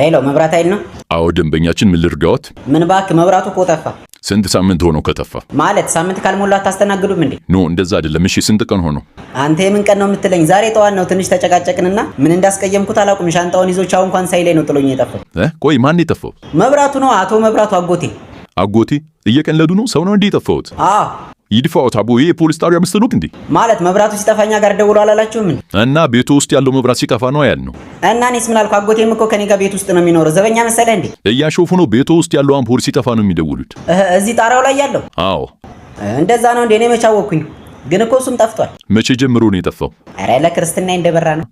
Hello፣ መብራት ኃይል ነው? አዎ ደንበኛችን፣ ምን ልርዳዎት? ምን እባክህ፣ መብራቱ እኮ ጠፋ። ስንት ሳምንት ሆነው ከጠፋ? ማለት ሳምንት ካልሞላ አታስተናግዱም እንዴ? No፣ እንደዛ አይደለም። እሺ ስንት ቀን ሆነው? አንተ የምን ቀን ነው የምትለኝ? ዛሬ ጠዋት ነው ትንሽ ተጨቃጨቅንና ምን እንዳስቀየምኩት አላውቅም። ሻንጣውን ይዞ ቻው እንኳን ሳይለኝ ነው ጥሎኝ የጠፋው። ቆይ ማን የጠፋው? መብራቱ ነው፣ አቶ መብራቱ አጎቴ። አጎቴ? እየቀለዱ ነው? ሰው ነው እንዴ የጠፋሁት? አዎ። ይድፋዎት አቦ፣ ይሄ የፖሊስ ጣቢያ መሰሎት እንዴ? ማለት መብራቱ ሲጠፋ እኛ ጋር ደውሎ አላላችሁም እንዴ? እና ቤቱ ውስጥ ያለው መብራት ሲጠፋ ነው ያልነው። እና እኔስ ምን አልኩ? አጎቴም እኮ ከኔ ጋር ቤት ውስጥ ነው የሚኖረው። ዘበኛ መሰለህ እንዴ? እያሾፉ ነው። ቤቱ ውስጥ ያለው አምፖል ሲጠፋ ነው የሚደውሉት። እዚህ ጣራው ላይ ያለው? አዎ። እንደዛ ነው እንዴ? እኔ መች አወቅኩኝ። ግን እኮ እሱም ጠፍቷል። መቼ ጀምሮ ነው የጠፋው? ኧረ ለክርስትና እንደበራ ነው።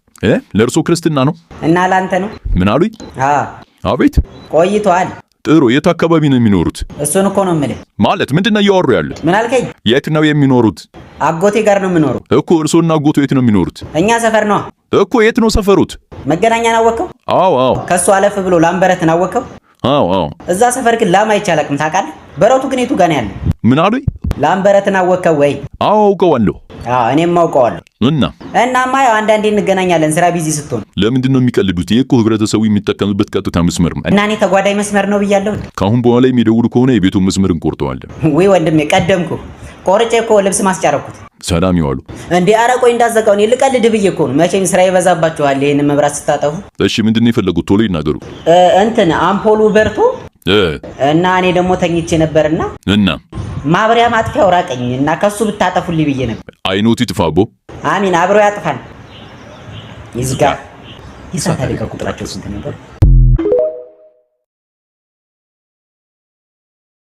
ለእርሶ ክርስትና ነው? እና ለአንተ ነው? ምን አሉኝ? አዎ። አቤት። ቆይቷል። ጥሩ። የት አካባቢ ነው የሚኖሩት? እሱን እኮ ነው የምልህ። ማለት ምንድን ነው እያወሩ ያሉት? ምን አልከኝ? የት ነው የሚኖሩት? አጎቴ ጋር ነው የምኖረው። እኮ እርሶና አጎቶ የት ነው የሚኖሩት? እኛ ሰፈር ነዋ። እኮ የት ነው ሰፈሩት? መገናኛን አወቅከው? አዎ አዎ። ከሱ አለፍ ብሎ ላምበረትን አወቅከው? አዎ አዎ። እዛ ሰፈር ግን ላም አይቼ አላውቅም ታውቃለህ? በረቱ ግን የቱ ጋር ነው ያለው? ምን አሉኝ? ላምበረትን አወቅከው ወይ? አዎ አውቀዋለሁ። አዎ እኔም አውቀዋለሁ። እና? እናማ ያው አንዳንዴ እንገናኛለን ስራ busy ስትሆን። ለምንድን ነው የሚቀልዱት? ይሄ እኮ ህብረተሰቡ የሚጠቀምበት ቀጥታ መስመር ነው። እና እኔ ተጓዳኝ መስመር ነው ብያለሁ። ከአሁን በኋላ የሚደውሉ ከሆነ የቤቱን መስመር እንቆርጠዋለን። ውይ ወንድሜ ቀደምኩ። ቆርጬ እኮ ልብስ ማስጫረኩት። ሰላም ይዋሉ። እንዴ ኧረ ቆይ እንዳዘጋው፣ እኔ ልቀልድ ብዬ እኮ ነው። መቼም ስራ ይበዛባችኋል ይሄንን መብራት ስታጠፉ። እሺ ምንድን ነው የፈለጉት? ቶሎ ይናገሩ። እንትን አምፖሉ በርቶ እና እኔ ደግሞ ተኝቼ ነበርና እና ማብሪያ ማጥፊያው ራቀኝ እና ከሱ ብታጠፉልኝ ብዬ ነበር። አይኖት ይጥፋ አቦ። አሚን አብሮ ያጥፋል። ይዝጋ። የእሳት አደጋ ቁጥራቸው ስንት ነበር?